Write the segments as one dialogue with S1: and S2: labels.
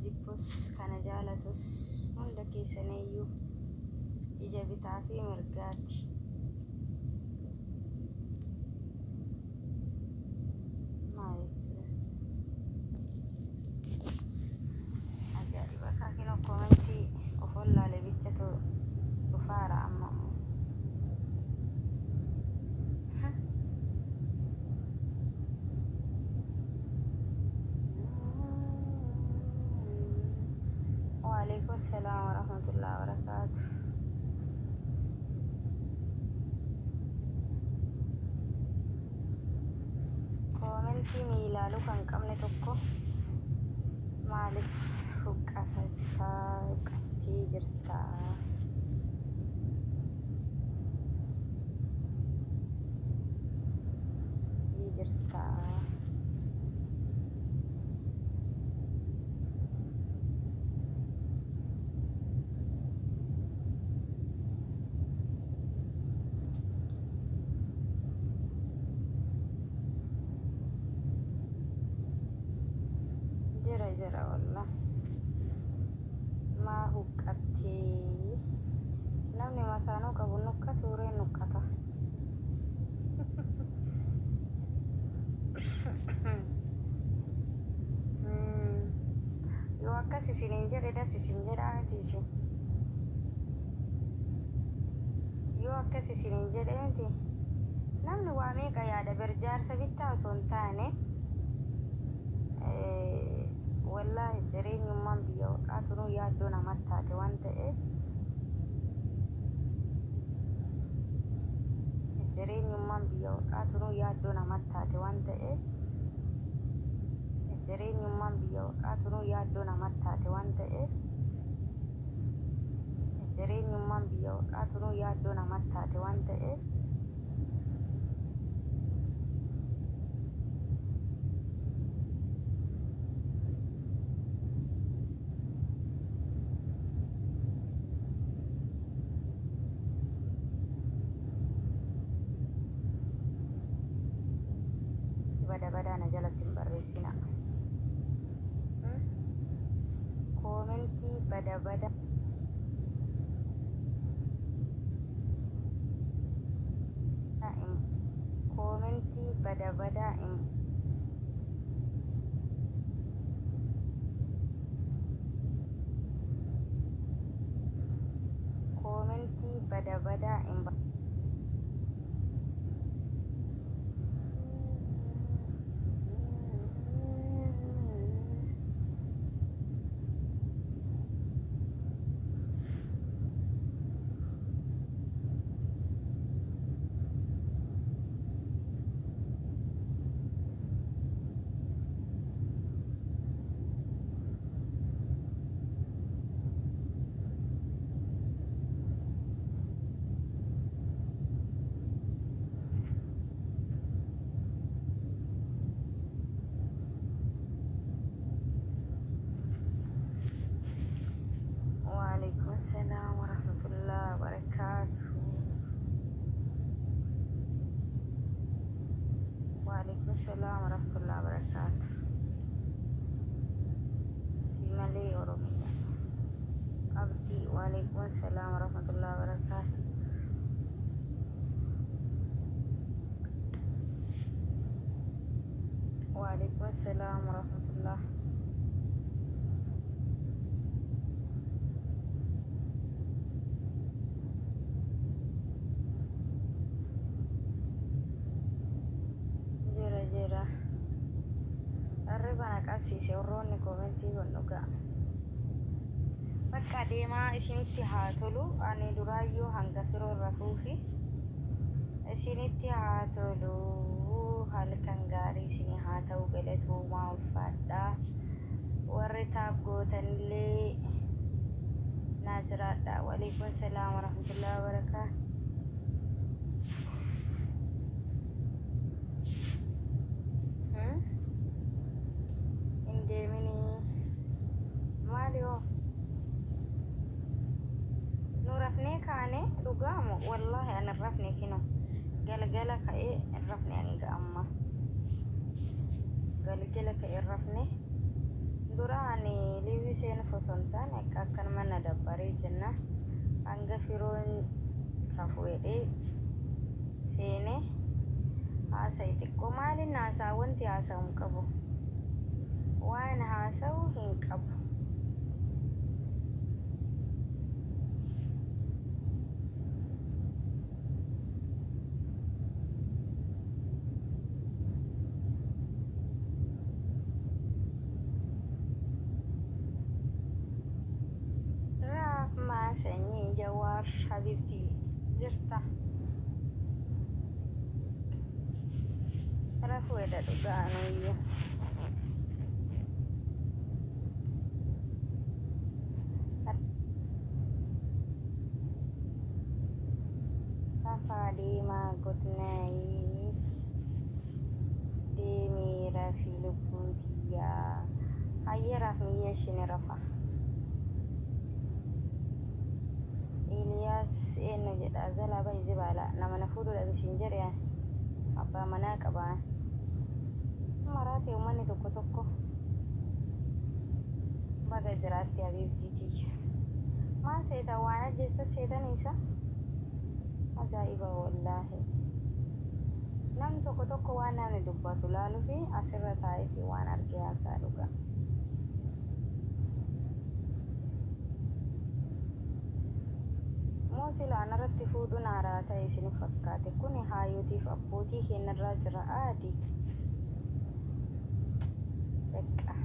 S1: Jibbus kana jaalatus hunda keessaniyyuu ija bitaa fi mirgaati. Maal jechuudha? Ajaa'iba kaakinoo koomentii of wallaale bichatu dhufaara amma immoo. Waalaikum salaam warahmatullahi wabarakatuh. Koomentii miilaaluu kan qabne tokko maaliif huqqafataa huqqattee jirta? Jirta? Jira jira wallah. Maa huqqattee? Namni masaanuu qabu nuqqatu ureen nuqqata. Yoo akkas isiniin jedhe das isin jedhaa miti isin. Yoo akkas isiniin jedhe miti. Namni waa meeqa yaada ber jaarsa bichaa osoo hin taane wallaahi jireenyummaan biyya waqaa tunuu yaaddoo namatti taate waan ta'eef jireenyummaan biyya waqaa tunuu yaaddoo namatti taate waan ta'eef jireenyummaan biyya waqaa tunuu yaaddoo namatti taate waan ta'eef jireenyummaan biyya waqaa tunuu yaaddoo namatti taate waan ta'eef bada badaa na jalatti hin barreessina. Koomentii bada bada koomentii bada badaa hin koomentii bada badaa hin Waalaikum salam warahmatullahi wabarakatuh. Waalaikum salam warahmatullahi wabarakatuh. Si malee Oromiyaa. Abdii waalaikum salam warahmatullahi wabarakatuh. Waalaikum salam warahmatullah. Jira jira. Arriba na qabsiise warroonni koomentii kun dhugaa. Bakka deemaa isinitti haa tolu. Ani duraayyuu hanga firoo rafuufi isinitti haa tolu. Halkan gaarii isinii haa ta'u galatoomaa ulfaadhaa. Warri taap gootanillee naa jiraadha. Waalaikum salaam warahmatullahi wabarakaatu. Hin deeminii. Maali hoo? Nu rafnee kaane dhugaamu wallaahi ani hin rafne kino galgala ka'ee hin rafne hanga amma galgala ka'ee hin rafne dura ani liivii Seenuuf osoo hin taane akka akkanuma na dabbaree jenna hanga firoon rafu jedhee seenee haasa'i xiqqoo maaliin haasa'a wanti haasa'u hin qabu waan haasa'u hin qabu. Raafmaa sanyii Jawaar Habibti jirta. Rafuu edha dhugaa anuyyuu. Rafaa deemaa good night. Deemii rafi lubbuu tiyyaa. Hayyee raafmiyyee ishini rafa. Eeliyaas eenyu jedha jalaa bahi zibaala nama na fuudhuu dhabe siin jedhe ani abbaa manaa qaba maraate uummanni tokko tokko baga jiraatte habiibtii tiyya maal seeta waan ajjeesta seetan isa ajaa'iba wallaahi namni tokko tokko waan namni dubbatu laaluu fi asirra taa'eeti waan argee haasaa dhugaa. Moo sila anarratti fuudhuun haaraa ta'e isin fakkaate? Kuni haayyotiif abbootii keennarraa jira aadi. Beqqa.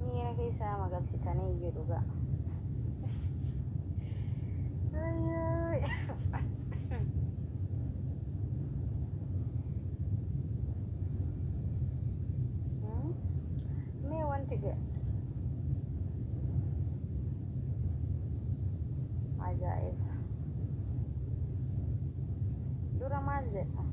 S1: Miira keessa nama galchitanii iyyuu dhugaa. Mee wanti ajaa'iba. Dura maal jedha?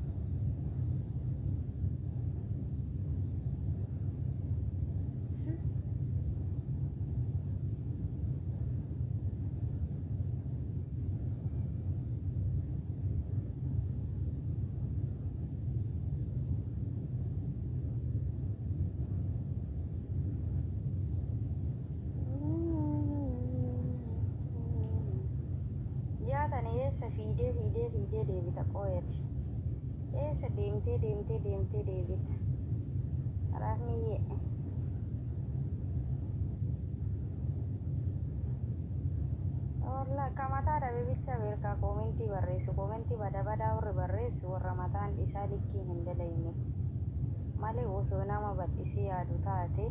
S1: Jaatani eessa fiidee fiidee fiidee deebita qooyati? Eessa deemtee deemtee deemtee deebita? Raafmiyyee. Wallah ka mataa dhabe bicha beekaa koomentii barreessu koomentii bada badaa warri barreessu warra mataan isaa likkii hin dalayne malee osoo nama bal'isee yaadu taate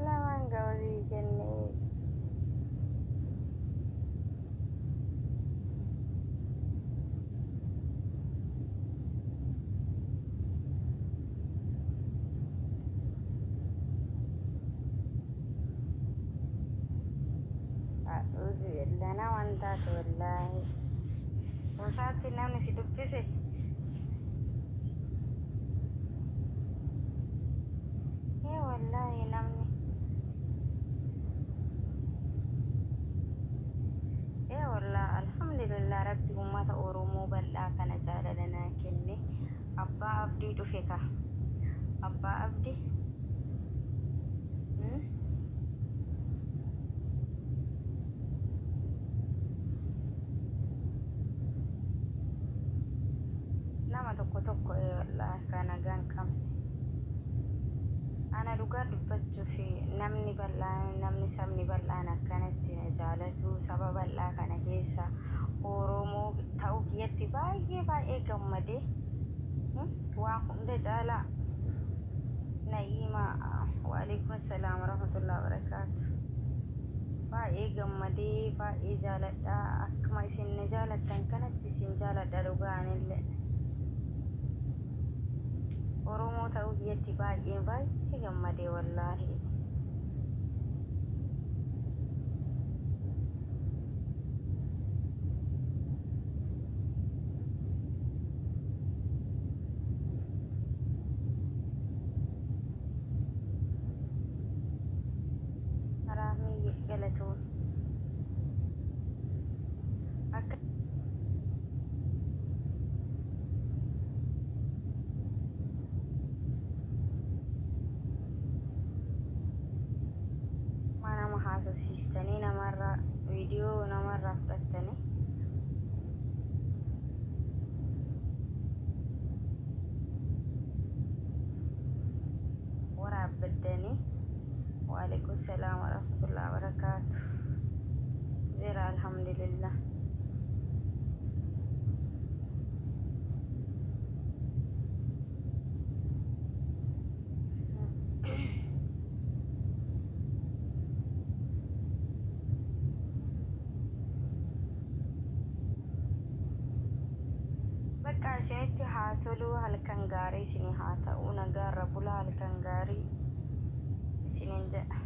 S1: lamaan ga'u kennee. A'uuzu billah waan taate wallaahi. Gosaatti namni si dubbise. Ee wallaahi namni. Ee wallaahi alhamdulillah rabbi uummata Oromoo bal'aa kana jaalala naa kenne. Abbaa Abdii dhufe ka. Abbaa Abdii. Nama tokko tokko ee wallaahi kan nagaa hin qabne. Ana dhugaa dubbachuuf namni bal'aan namni sabni bal'aan akkanatti na jaalatu saba bal'aa kana keessa Oromoo ta'uu kiyyatti baay'ee baay'ee gammadee waa hunda caalaa Na'iima waalaikum salaam warahmatullahi wabarakaatu. Baay'ee gammadee baay'ee jaaladha akkuma isin na jaalattan kanatti isin jaaladha dhugaa anillee. Oromoo ta'uu kiyyatti baay'ee baay'ee gammadee wallaahi. Raahmii galatoon. Akka nama haasofsiistanii namarraa viidiyoo namarraa fudhattanii waraabbaddanii. Waalaikum salaam warahmatullahi wabarakaatu. Jira, alhamdulillah. Bakka isinitti haa tolu, halkan gaarii isinii haa ta'u, nagaarra bulaa, halkan gaarii isiniin jedha.